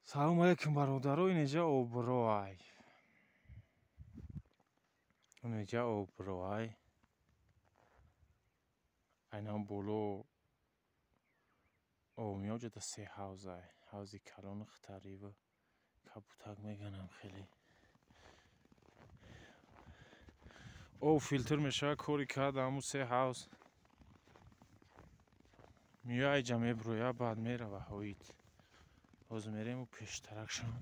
Салом алейкум, бародаро. Инеҷа оброай, инеҷа оброай, айнан боло об меоҷада. Се ҳавзай, ҳавзи калону хитариву кабутак меганам. Хеле об филтр мешавад, кори кард ҳамун се ҳавз меоя, айҷа меброя, баъд мерава ҳоид. Ҳозир мерему пештаракшон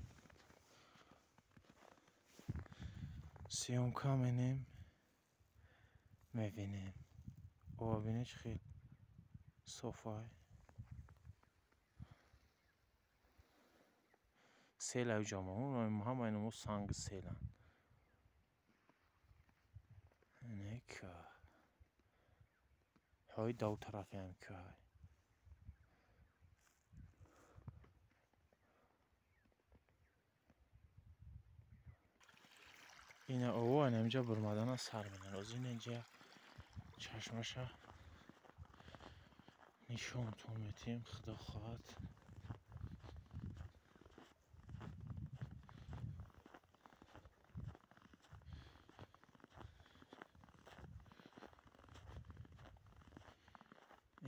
съёмка менем, мебинем. Оба бинед, чӣ хел софай. Сел аюҷа ҳама иномо санги селанд. Нека ҳои дав тарафиам кай. Ина ово инамҷа бурмадана сар менан. Ҳозир инҷа чашмаша нишонтон метиҳем, худо хоҳад.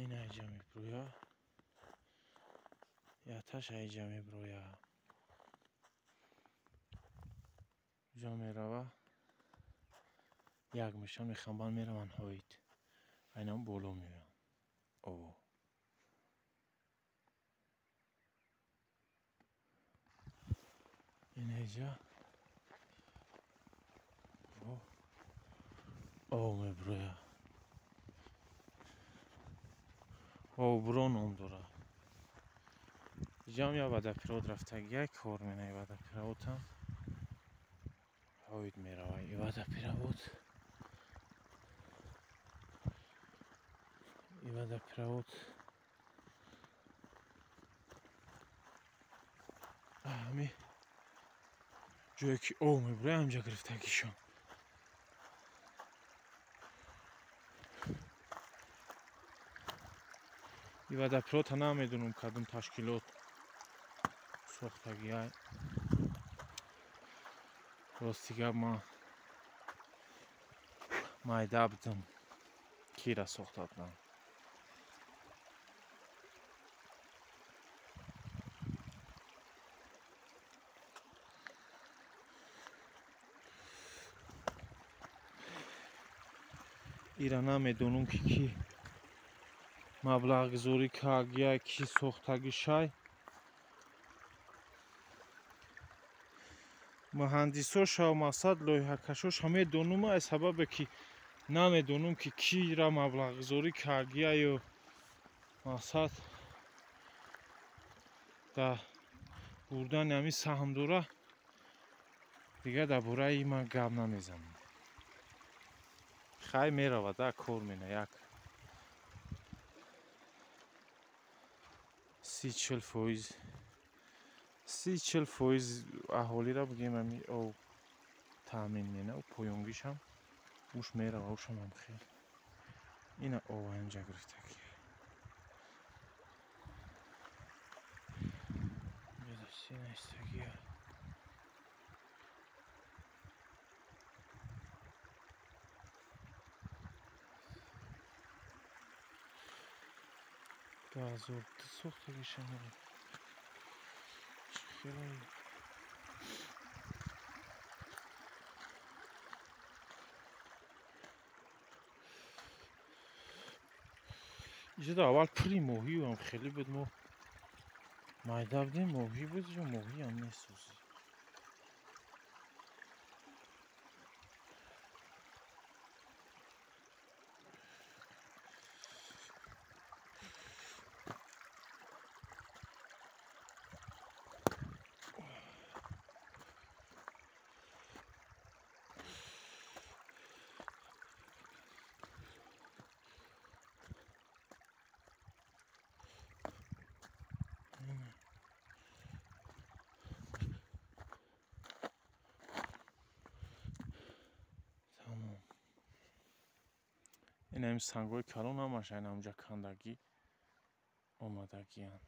Ин айҷа меброя, яташ айҷа меброя, ҷо мерава, як мешан, мехамбан, мераванд ҳоид, айнан боло меоянд ово. Инеҷа об меброя, обро ном дорад. Иҷам як водопровод рафтагия, кор менаи водопроводам ҳоид мерава. И водопровод, и водопровод ҳами ҷое ки об мебурад, ҳамҷа гирифтагишон. И водопроводта намедонам, кадом ташкилот сохтагиай. Рости гап, ман майда будам, кира сохта будам. Ира намедонам, ки кӣ маблағгузорӣ кардия, кӣ сохтагишай. Муҳандисоша, мақсад, лоиҳакашоша медонум, аз сабабе ки намедонум, ки кира маблағгузорӣ кардияю мақсад дар бурдани ҳамин саҳм дора, дигар дар бораи ман гап намезанам. Хай, меравад, кор мена як 30-40%, 30-40% аҳолиро бигем, ами об таъмин мена. Поёнгишам уш мерава, ушам ҳам хел. Ина об ҳамҷа гирифтаги. Истагия. 2002 сохтагишам. Чӣ хеле иҷода. Аввал пури моҳиам хеле буд, мо майда будем, моҳӣ буд, ҷо моҳиам месӯзид. Тамом. Ин ҳамин сангҳои калон ҳамаш айн ҳамҷа кандагӣ омадагиянд.